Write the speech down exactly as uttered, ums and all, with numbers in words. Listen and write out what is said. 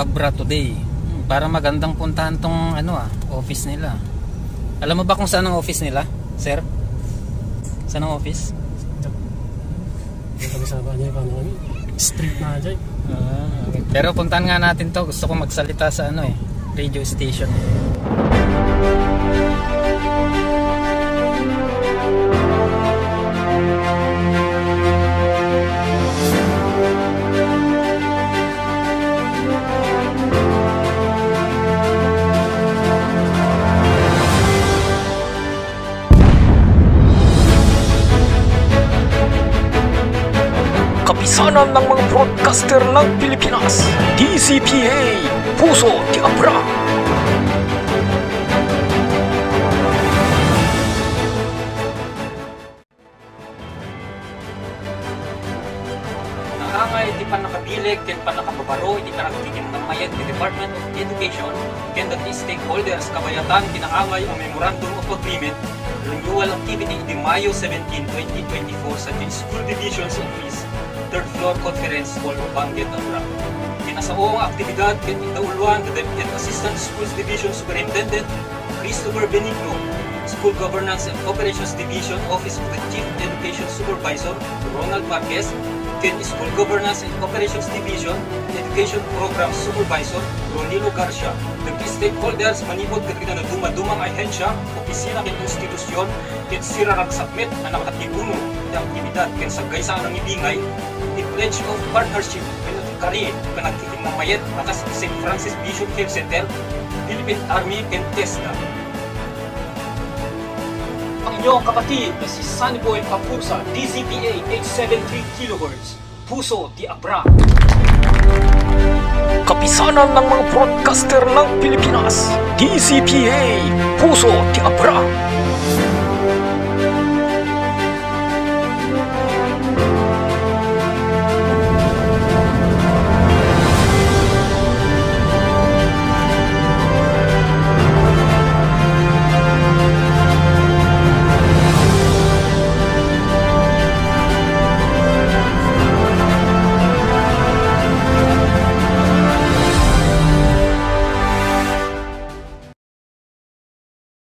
Abra Today. Hmm, para magandang puntahan tong ano ah, office nila. Alam mo ba kung saan ang office nila, sir? Saan ang office? Ito sa ba niya, paano kami? Street na dyan. Ah, okay. Pero puntahan nga natin to. Gusto ko magsalita sa ano eh, radio station. Kapisanan ng mga Broadcaster ng Pilipinas, D Z P A, Puso ti Abra. Naangay ti pannakabileg ken pannakababaro iti panagkikinnamayat ti Department of Education ken dagiti stakeholders kabayatan ti naangay a Memorandum of Agreement renewal activity idi Mayo seventeen, twenty twenty-four sa School Division's Office, third floor conference hall of Banguet, Abra. Kinasao nga aktibidad ket indauluan the Deputy Assistant Schools Division Superintendent Christopher Benigno, School Governance and Operations Division Office of the Chief Education Supervisor Ronald Marquez, ken School Governance and Operations Division Education Program Supervisor Ronilo Garcia. Dagiti stakeholders manipud kadagiti dumaduma nga ahensya, opisina ken institusion ket siraragsak met a nakatibuno iti aktibidad ken saggay sa anang ibingay ti Pledge of Partnership ken iti kari ken agkikinnamayat a kas iti Saint Francis Mission Health Center, Philippine Army ken TESDA. Ang inyong kapatid na si Sunny Boy Papursa, D Z P A eight seven three kilohertz, Puso ti Abra. Kapisanan ng mga Broadcaster ng Pilipinas, D Z P A, Puso ti Abra.